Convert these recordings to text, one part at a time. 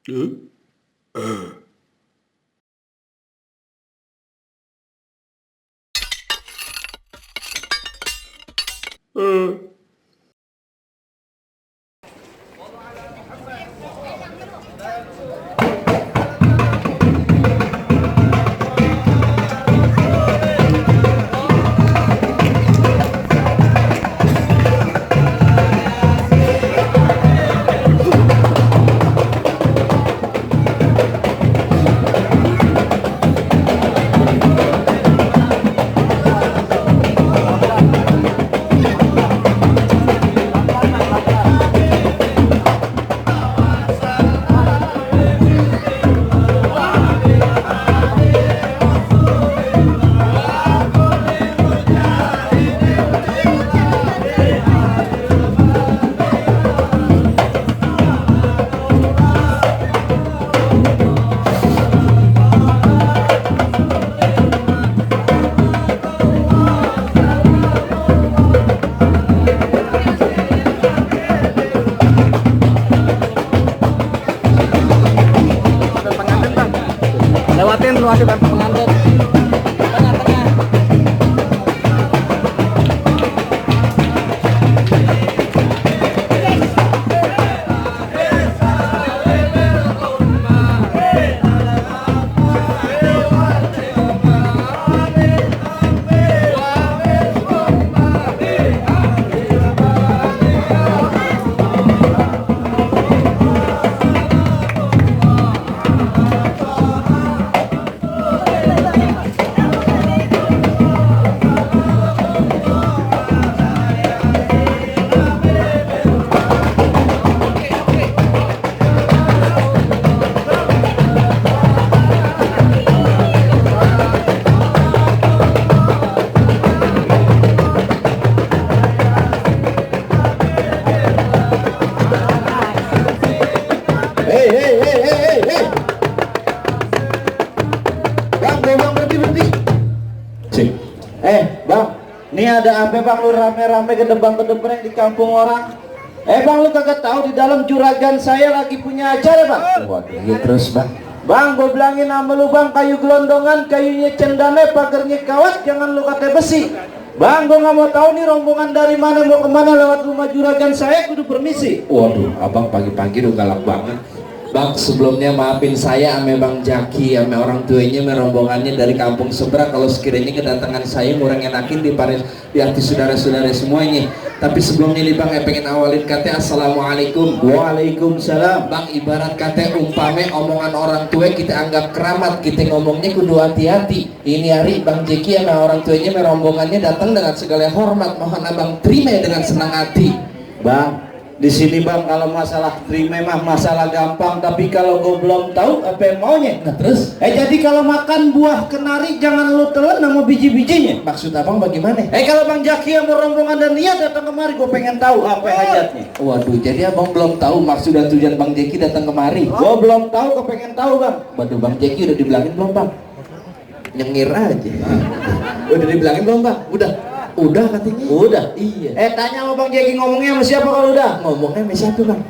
Huh? Pengantin bang, lewatin ruas depan pengantin. Tengah-tengah. Hei. Bang, berhenti. Cik. Bang, ini ada apa bang, lu rame-rame ke depan di kampung orang. Bang, lu kagak tahu di dalam juragan saya lagi punya acara bang. Waduh, ya terus bang. Bang, gue bilangin sama lu bang, kayu gelondongan, kayunya cendana, pagarnya kawat, jangan lu kata besi. Bang, gue nggak mau tahu nih rombongan dari mana mau kemana lewat rumah juragan saya, kudu permisi. Waduh, abang pagi-pagi udah galak banget. Bang, sebelumnya maafin saya ame Bang Jaki, ame orang tuanya, ame rombongannya dari kampung seberang. Kalau sekiranya kedatangan saya kurang enakin di hati saudara-saudara semuanya. Tapi sebelumnya nih Bang, pengen awalin kata assalamualaikum. Waalaikumsalam. Bang, ibarat kata umpame omongan orang tua kita anggap keramat, kita ngomongnya kudu hati-hati. Ini hari Bang Jaki ame orang tuanya, ame rombongannya datang dengan segala hormat. Mohon abang terima dengan senang hati. Bang, di sini bang, kalau masalah terima mah masalah gampang, tapi kalau gue belum tahu apa yang maunya. Nah terus? Jadi kalau makan buah kenari jangan lu telan sama biji-bijinya. Maksud abang bagaimana? Kalau Bang Jaki yang rombongan dan niat datang kemari, gue pengen tahu apa hajatnya. Waduh, jadi abang belum tahu maksud dan tujuan Bang Jeki datang kemari. Gue belum tahu, gue pengen tahu bang. Waduh, Bang Jeki udah dibilangin belum Bang? Nyengir aja. Udah dibilangin belum Bang? Udah katanya. Udah. Iya. Tanya sama Bang Jaki ngomongnya sama siapa kalau udah? Ngomongnya sama siapa Bang?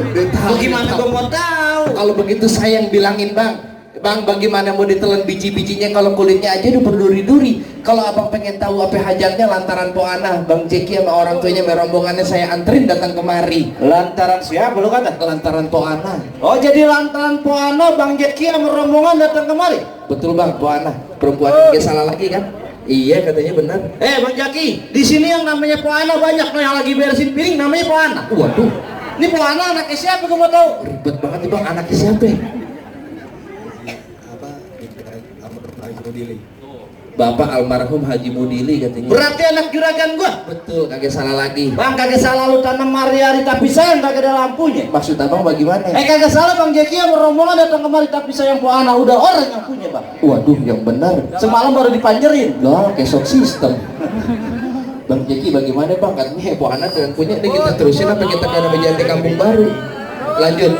Udah tahu. Gimana gue mau tahu? Kalau begitu saya yang bilangin Bang. Bang, bagaimana mau ditelan biji-bijinya kalau kulitnya aja udah berduri-duri. Kalau abang pengen tahu apa hajatnya lantaran po ana, Bang Jeki sama orang tuanya sama rombongannya saya anterin datang kemari. Lantaran siapa lu kata? Lantaran po ana. Oh, jadi lantaran po ana Bang Jaki sama rombongan datang kemari? Betul Bang, po ana. Perempuan yang salah lagi kan? Iya katanya benar. Bang Jaki, di sini yang namanya po ana banyak, nah yang lagi beresin piring namanya po ana. Waduh, Ini po ana anaknya siapa gue mau tahu? ribet banget nih Bang, anaknya siapa ya? Bapak almarhum Haji Mudili katanya. Berarti anak juragan gua. Betul, kagak salah lagi. Bang, kagak salah lu tanam mari-hari tapi sayang kagak ada lampunya. Maksud abang bagaimana? Kagak salah Bang Jeki yang rombongan datang kemari tapi sayang po ana udah orang yang punya bang. Waduh, yang benar. Semalam baru dipanjerin. Loh, kesok sistem. Bang Jeki bagaimana Bang? Katanya po anak dan punya ini kita terusin apa kita ada menjadi kampung baru? Lanjut.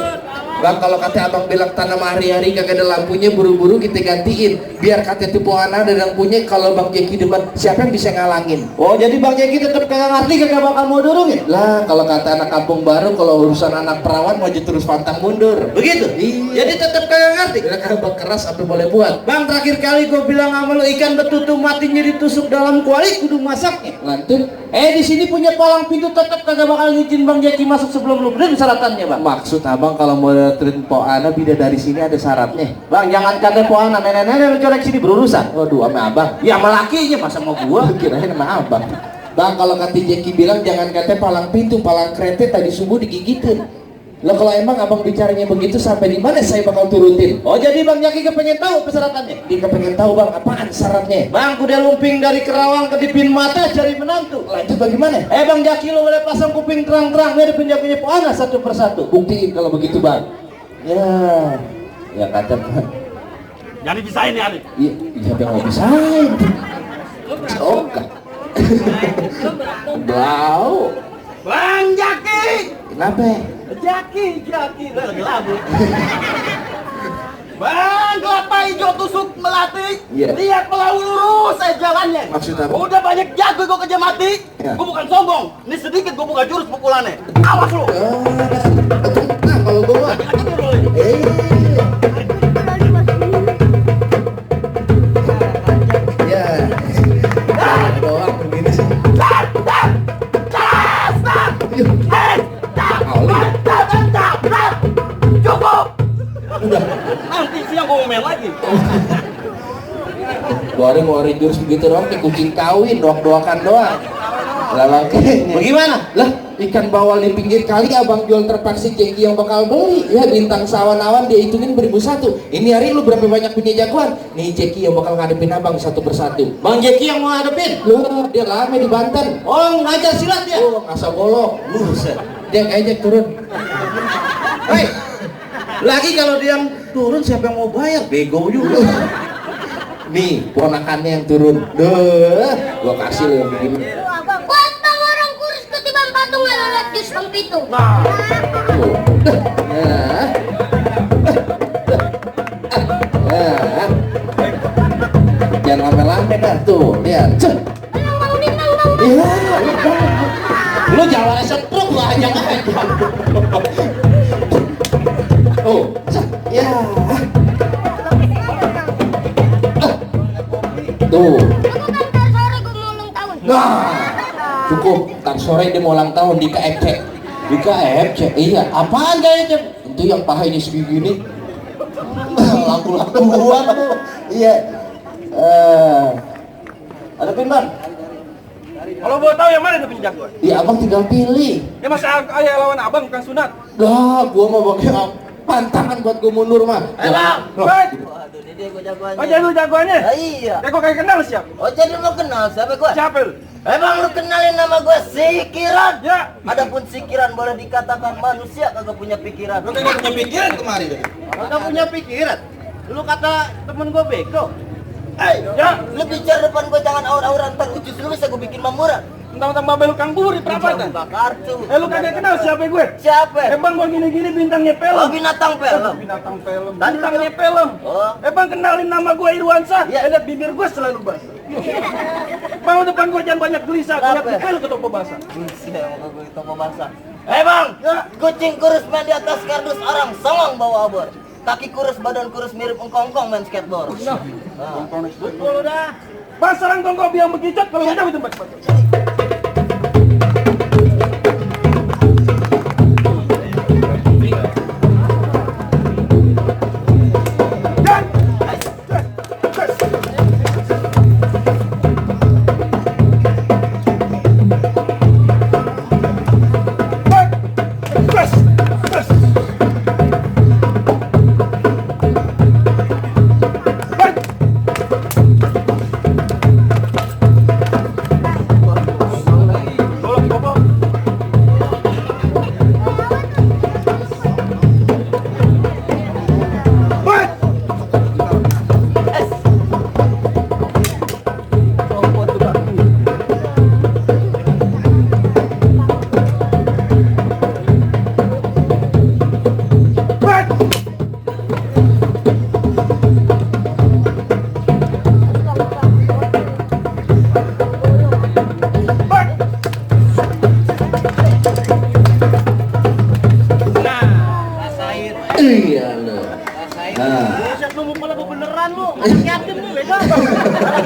Bang, kalau kata abang bilang tanam hari-hari kagak ada lampunya, buru-buru kita gantiin. Biar kata itu pohon ada lampunya. Kalau Bang Jeki depan, siapa yang bisa ngalangin? Oh, jadi Bang Jeki tetap kagak ngerti, kagak bakal mau dorongin? Lah, kalau kata anak kampung baru, kalau urusan anak perawan mau terus pantang mundur. Begitu? Iya. Jadi tetap kagak ngerti? Kira abang keras apa boleh buat? Bang, terakhir kali gue bilang sama lu ikan betutu matinya ditusuk dalam kuali kudu masaknya. Lantur. Di sini punya palang pintu tetap kagak bakal ngizin Bang Jeki masuk sebelum lu benerin syaratannya, Bang. Maksud abang kalau mau datengin po ana bidadari sini ada syaratnya. Bang, jangan kata poana nenek-nenek lu colek sini berurusan. Waduh, sama abang. Ya sama lakinya masa mau gua. Kirain sama abang. Bang, kalau kata Jeki bilang jangan kata palang pintu, palang kereta tadi subuh digigitin. Lah kalau emang abang bicaranya begitu sampai di mana saya bakal turutin? Oh, jadi Bang Jeki kepengen tahu persyaratannya? Dia kepengen tahu bang apaan syaratnya? Bang, kuda lumping dari Kerawang ke Dipin Mata cari menantu. Lanjut bagaimana? Bang Jaki lu boleh pasang kuping terang-terang dari penjaga poana satu persatu. Buktiin kalau begitu bang. Ya kata bang. Jangan dipisahin ya, Ali. Iya, siapa yang mau pisahin? Oke. Blau. Bang Jaki! Kenapa? Jaki! Lagi lagu. Bang, kelapa hijau tusuk melati. Iya. Lihat pelau lurus saya jalannya. Maksud apa? Udah banyak jago gue kerja mati. Iya. Gue bukan sombong. Ini sedikit gue buka jurus pukulannya. Awas lu. Nah, kalau gue mah. Ya. Doang begini sih. Cukup. Nanti siang gue ngomel lagi. Goreng ngeluarin jurus begitu doang kayak kucing kawin, doak-doakan doang. Lah makanya. Bagaimana? Lah, ikan bawal di pinggir kali abang jual terpaksa Jeki yang bakal beli. Ya bintang sawan-awan dia hitungin 1001. Ini hari lu berapa banyak punya jagoan? Nih Jeki yang bakal ngadepin abang satu persatu. Bang Jeki yang mau hadapin? Loh, dia lama di Banten. Oh, ngajar silat ya? Oh, ngasah golok. Buset. Dia ngejek turun. Hei, lagi kalau dia yang turun siapa yang mau bayar? Bego juga. Nih, ponakannya yang turun. Duh, gua kasih lo yang begini. Potong orang kurus ketiban patung ngelelet di sempitu. Tuh. Nah. Nah. Jangan lama-lama dah tuh, lihat. Cek. Bang Dindang, Bang. Iya, Lu jangan setruk lah, jangan. oh, cek. Ya. Tuh. Aku kan ntar sore gue mau ulang tahun. Nah, cukup. Ntar sore dia mau ulang tahun di KFC. Di KFC, iya. Apaan KFC? Itu yang paha ini segini. Laku-lakuan tuh. Iya. Ada pin, Bang? Kalau mau tahu yang mana tuh penjagoan? Ya abang tinggal pilih. Ya masa ayah lawan abang bukan sunat. Dah, gua mau pakai pantangan buat gua mundur mah. Bang, Loh, Waduh, ini dia gue jagoannya. oh jadi lu jagoannya? Iya. Ya kok kayak kenal siapa? Oh, jadi lu kenal siapa gue? Siapa lu? Emang lu kenalin nama gue Sikiran? Ya. Adapun Sikiran boleh dikatakan manusia kagak punya pikiran. Lu kagak punya pikiran kemarin. Kagak punya pikiran? Lu kata temen gue bego? Ya, Lu bicara depan gue jangan aur-auran, ntar ucus lu bisa gue bikin mamuran. tentang babel lu kang buri perapatan. Buka kartu. Lu kagak kenal siapa gue? Siapa? Bang gua gini-gini bintangnya Oh, film. binatang film. Binatang film. Tadi Bintangnya film. Oh. Bang kenalin nama gue Irwansa. Iya. Lihat bibir gue selalu basah. Bang depan gue jangan banyak gelisah. Gue lihat Kenapa? lu ke toko basah. Siapa gue toko basah? Bang, kucing kurus main di atas kardus orang, songong bawa obor. Kaki kurus, badan kurus mirip engkong-engkong main skateboard. Betul udah. Bang serang kongkong biang bekicot kalau nggak tahu tempat. Yakin nih, bego.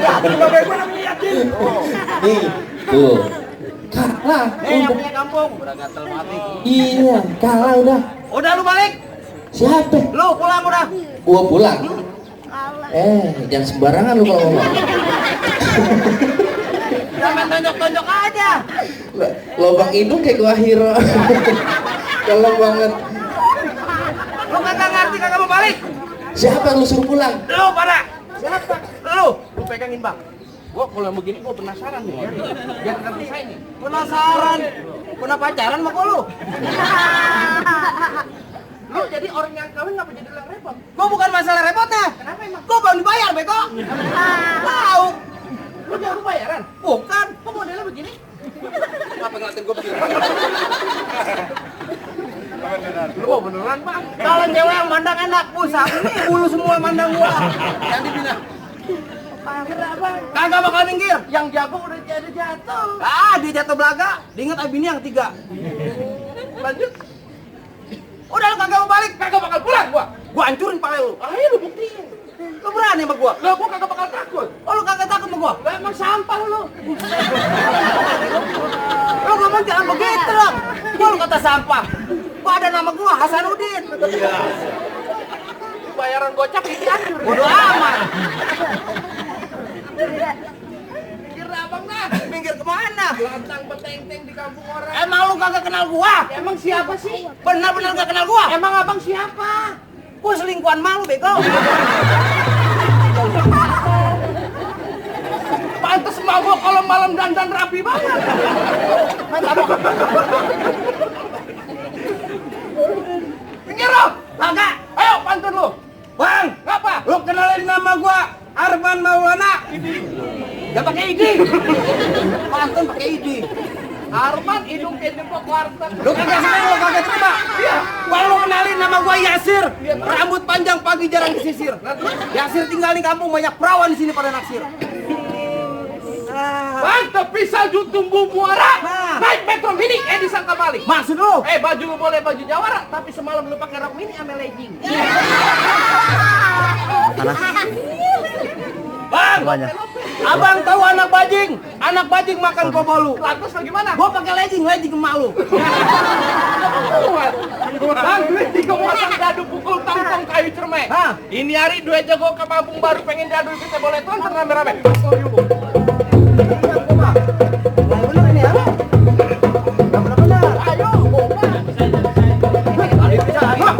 Yakin babe gue namanya yakin. Nih, tuh. Kalah. Yang punya kampung. Udah gatel mati. Iya, kalah udah. Udah lu balik. Siapa? Lu pulang udah. Gua pulang. Jangan sembarangan lu kalau ngomong. Jangan tonjok-tonjok aja. Lobang hidung kayak gua hero. Kalau banget. Lu kagak ngerti kagak mau balik. Siapa yang lu suruh pulang? Lu pada. Siapa? Lu pegangin bang. Gua kalau begini gua penasaran nih. Biar kita bisa ini. Penasaran. Pernah pacaran sama gua lu? Lu jadi orang yang kawin ngapa jadi orang repot? Gua bukan masalah repotnya. Kenapa emang? Gua belum dibayar, bego. Tahu. Lu jangan bayaran? Bukan. Kok modelnya begini? Ngapa ngeliatin gua begini? Lu mau beneran, Bang? Kalau cewek yang mandang enak, pusat ini bulu semua yang mandang gua. Yang dibina. Kagak bakal minggir. Yang jago udah jadi jatuh. Dia jatuh belaga. Diingat abini yang 3. Lanjut. Udah lu kagak mau balik, kagak bakal pulang gua. Gua hancurin pale lu. Ayo lu buktiin. Lu berani sama gua? Lah gua kagak bakal takut. Oh lu kagak takut sama gua? Lah emang sampah lu. Lu ngomong jangan begitu dong. Gua lu kata sampah. Gua ada nama gua Hasanuddin. Iya. Bayaran gocap ini hancur. Bodo amat. Minggir abang dah. Minggir kemana? Lantang beteng-teng di kampung orang. Emang lu kagak kenal gua? Emang siapa sih? Benar-benar gak kenal gua? Emang abang siapa? Gua selingkuhan malu bego. Pantes emak gua kalau malam dandan rapi banget. Main tabok. Minggir lu. Kagak. Ayo pantun lu. Bang, ngapa? Lu kenalin nama gua Arman Maulana. Gak pakai ID. Pantun pakai ID. Arman hidung kayak depok warteg. Lu kagak seneng, lu kagak terima. Iya. Gua lu kenalin nama gua Yasir. Rambut panjang pagi jarang disisir. Yasir tinggal di kampung banyak perawan di sini pada naksir. Bang, tapi salju tumbuh muara. Naik metro mini, disangka balik. Maksud lu? Baju lu boleh baju jawara, tapi semalam lu pakai rok mini sama legging. Bang, abang tahu anak bajing? Anak bajing makan kobolu. Lantas bagaimana? Gua pakai legging emak lu. Bang, duit 3 pasang dadu pukul tong-tong kayu cermek. Ini hari duit jago ke Kampung Baru pengen jadul kita boleh tonton rame-rame. Bener ini ya? Bener-bener. Ayo, bomba. Ayo bisa, ayo.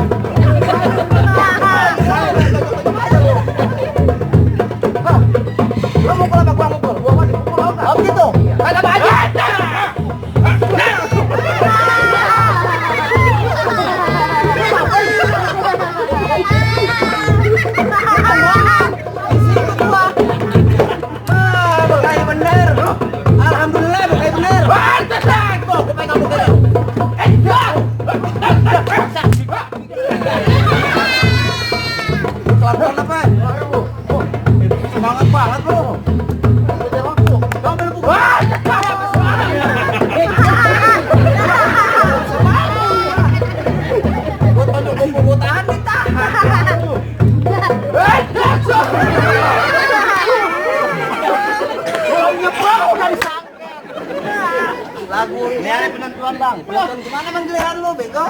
Lo mukul apa gua mukul? Gua mau dipukul apa? Oh begitu? Kagak baju. Alhamdulillah, pakai bener. Pantesan, gua pegang bener. Pelan-pelan apa? Semangat banget lu. Ambil buku. Gua tonjok buku tahan nih, tahan. Lagu ini ada penentuan bang. Penentuan gimana bang giliran lu bego?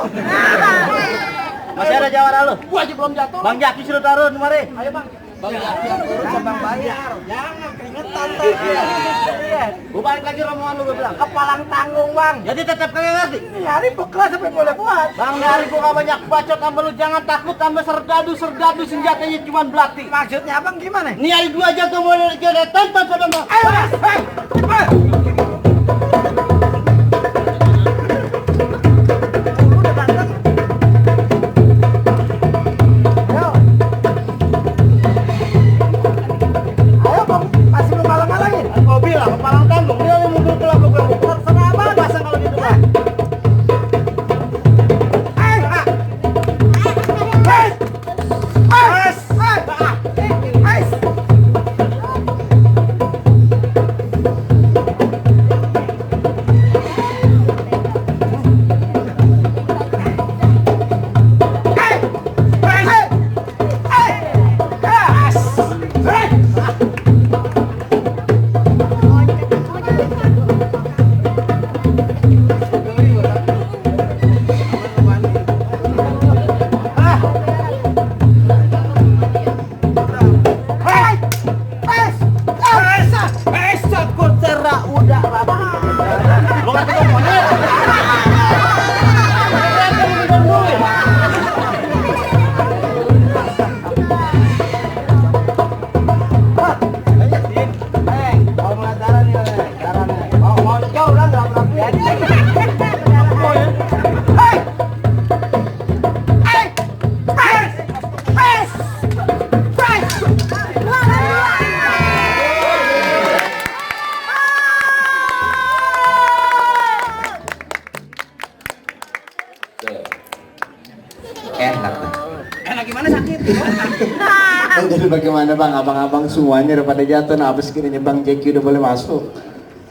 Masih ada jawara lu? Gua aja belum jatuh. Bang Jaki suruh turun mari. Ayo bang. Bang Jaki yang turun sama bang bayar. Jangan keringetan tuh. Gua balik lagi rombongan lu gua bilang. Kepalang tanggung bang. Jadi tetap kagak ngerti. Nyari kelas apa yang boleh buat? Bang nyari gua gak banyak bacot sama lu. Jangan takut sama serdadu senjatanya cuma belati. Maksudnya abang gimana? Nih hari 2 jatuh mulai jadi tonton sama bang. Ayo mas. Kepalang tanggung, dia yang mundur kelabuk-kelabuk. Terserah abang, pasang kalau gitu bang. enak dah. Enak gimana sakit? Jadi bagaimana bang, abang-abang semuanya udah pada jatuh, nah apa sekiranya bang Jeki udah boleh masuk?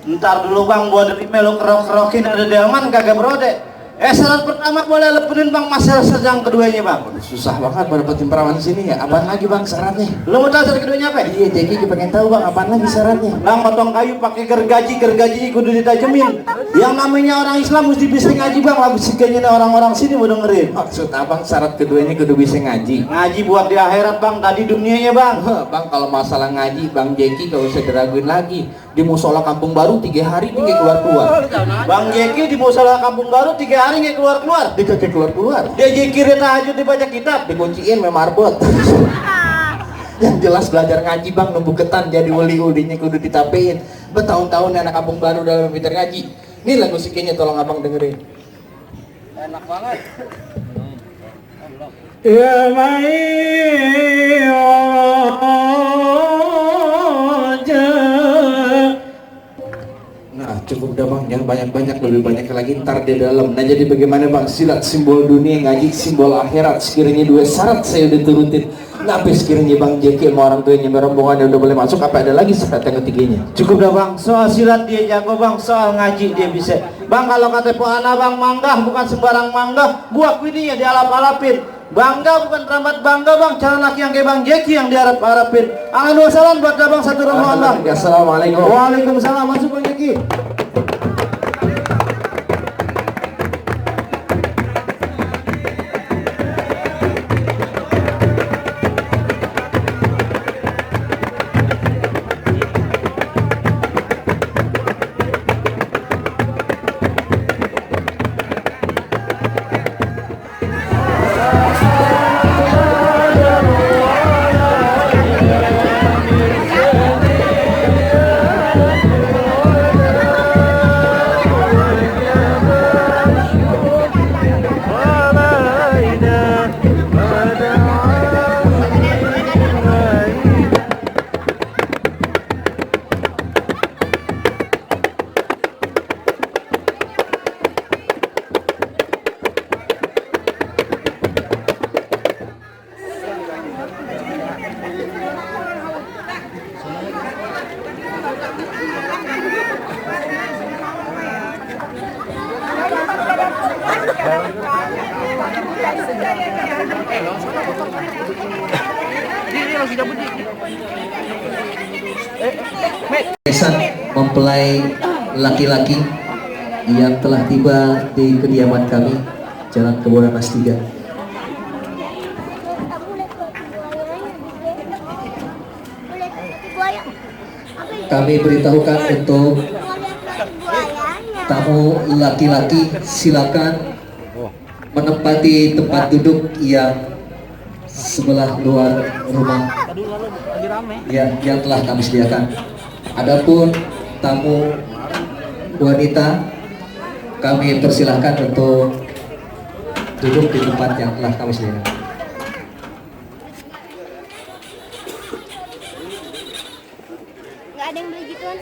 Ntar dulu bang, buat dari melo kerok-kerokin ada delman kagak brode. Syarat pertama boleh lepenin bang, masalah sedang keduanya bang. Susah banget pada dapetin perawan sini ya. Apaan lagi bang syaratnya? Lu mau tahu syarat keduanya apa? Iya Jeki pengen tahu bang, apaan lagi syaratnya? Bang potong kayu pakai gergaji kudu ditajemin. Yang namanya orang Islam mesti bisa ngaji bang, lagu sikanya orang-orang sini mau dengerin. Maksud abang syarat keduanya kudu bisa ngaji. Ngaji buat di akhirat bang, tadi dunianya bang. Bang kalau masalah ngaji, bang Jeki gak usah diraguin lagi. Di musola Kampung Baru 3 hari dia nggak keluar-keluar. Bang Jeki di musola Kampung Baru 3 hari nggak keluar-keluar. Dia kagak keluar-keluar. Dia jikir tahajud dibaca kitab. Dikunciin sama marbot. Yang jelas belajar ngaji bang, nunggu ketan jadi uli-ulinya kudu ditapein. Bertahun-tahun anak Kampung Baru dalam pintar ngaji. Ini lagu sikenya tolong abang dengerin. Enak banget. Ya mai Nah cukup dah bang, jangan banyak-banyak, lebih banyak lagi ntar di dalam. Nah jadi bagaimana bang, silat simbol dunia, ngaji simbol akhirat. Sekiranya 2 syarat saya udah turutin. Nah apa sekiranya bang Jeki sama orang tuanya rombongannya udah boleh masuk, apa ada lagi syarat yang ketiganya? Cukup dah bang, soal silat dia jago bang, soal ngaji dia bisa. Bang kalau kata po anak bang manggah bukan sembarang manggah, buah ini ya dialap-alapin. Bangga bukan rambat bangga bang, calon laki yang kayak bang Jeki yang diharap-harapin. Alhamdulillah salam buat bang satu rombongan bang. Assalamualaikum. Waalaikumsalam, masuk bang Jeki. Kesan mempelai laki-laki yang telah tiba di kediaman kami, Jalan Keboran Mas 3. Kami beritahukan untuk tamu laki-laki silakan menempati tempat duduk yang sebelah luar rumah ya, yang telah kami sediakan. Adapun tamu wanita kami persilahkan untuk duduk di tempat yang telah kami sediakan. Nggak ada yang beli gituan.